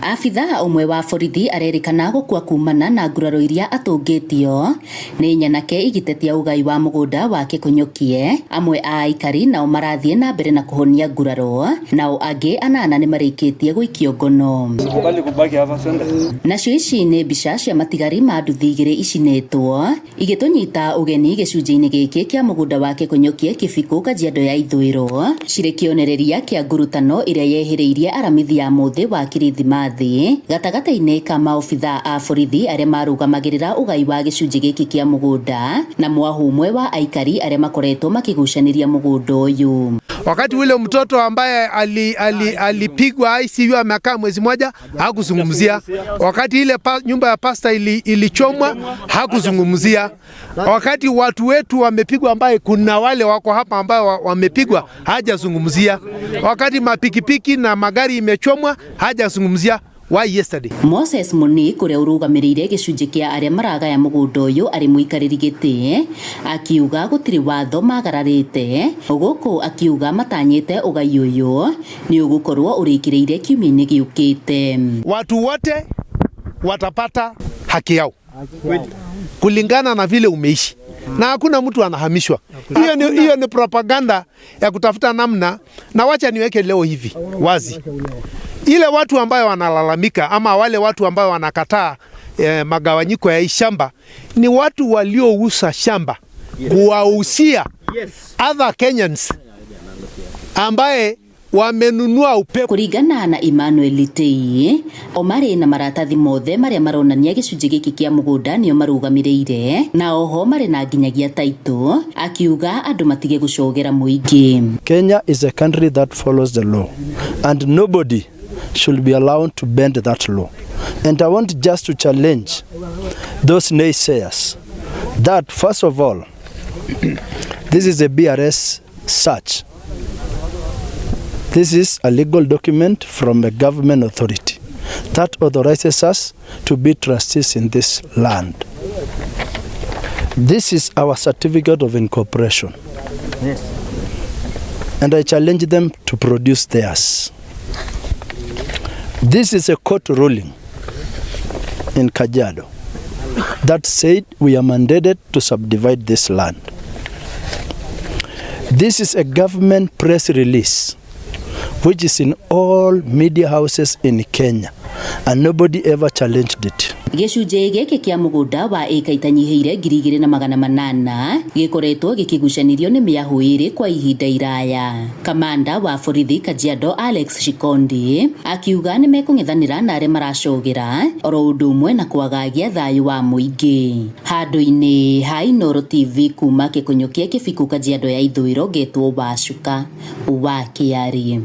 Abithaa ũmwe wa borithi arerĩkana gũkua kumana na nguraro iria atũngĩtio nĩ nyanake igĩtetia ũgai wa mũgũnda wa Kĩkũnyũkie. Amwe a aikari nao marathiĩ na mbere na kũhonia nguraro, nao angĩ anana nĩ marĩkĩtie gũikio ngono. Nacio ici nĩ mbica cia matigari ma nduthi igĩrĩ icinĩtwo igĩtũnyita ũgeni gĩcunjĩ-inĩ gĩkĩ kĩa mũgũnda wa Kĩkũnyũkie Kĩbikũ Kajiado ya Ithũĩro, cirĩ kĩonereria kĩa ngurutano ĩrĩa yehĩrĩirie aramithi ya mũthĩ wa Kirithimathi gatagatĩ-inĩ ka maobithaa a borithi arĩa marũgamagĩrĩra ũgai wa gĩcunjĩ gĩkĩ kĩa mũgũnda na mwahu ũmwe wa aikari arĩa makoretwo makĩgucanĩria mũgũnda ũyũ. Wakati ule mtoto ambaye alipigwa ali, ali ICU amekaa mwezi mmoja hakuzungumzia. Wakati ile nyumba ya pasta ilichomwa hakuzungumzia. Wakati watu wetu wamepigwa, ambaye kuna wale wako hapa ambao wamepigwa hajazungumzia. Wakati mapikipiki na magari imechomwa hajazungumzia. Why yesterday? Moses Munik ũrĩa ũrũgamĩrĩire gĩcunjĩ kĩa arĩa maragaya mũgũnda ũyũ arĩ mũikarĩri gĩtĩ akiuga gũtirĩ watho magararĩte, gũkũ akiuga matanyĩte ũgai ũyũ nĩ ũgũkorwo ũrĩkĩrĩire kiumia-inĩ gĩũkĩte. Watu wote watapata haki yao kulingana na vile umeishi na hakuna mtu anahamishwa. Hiyo ni propaganda ya kutafuta namna, na wacha niweke leo hivi wazi, ile watu ambayo wanalalamika ama wale watu ambayo wanakataa magawanyiko ya hii shamba ni watu waliouza shamba kuwauzia other Kenyans ambaye wamenunua upepo. Kũringana na Emmanuel Litei, o marĩ na maratathi mothe marĩa maronania gĩcunjĩ gĩkĩ kĩa mũgũnda nĩo marũgamĩrĩire na oho marĩ na nginyagia taitũ, akiuga andũ matige gũcogera mũingĩ. Kenya is a country that follows the law and nobody should be allowed to bend that law. And I want just to challenge those naysayers that first of all, this is a BRS search. This is a legal document from a government authority that authorizes us to be trustees in this land. This is our certificate of incorporation. Yes. And I challenge them to produce theirs. This is a court ruling in Kajiado that said we are mandated to subdivide this land. This is a government press release which is in all media houses in Kenya and nobody ever challenged it. Gĩcunjĩ gĩkĩ kĩa mũgũnda wa ĩka itanyihĩire 2800 gĩkoretwo gĩkĩgucanĩrio nĩ mĩahũ ĩrĩ kwa ihinda iraya. Kamanda wa borithi Kajiado Alex Shikondi akiuga nĩ mekũng'ethanĩra na arĩa maracogera oro ũndũ ũmwe na kwagagia thayũ wa mũingĩ. Handũ-inĩ ha Inooro TV kuma Kĩkũnyũkia Kĩbikũ Kajiado ya Ithũĩro, ngetwo Wacuka wa Kĩarĩ.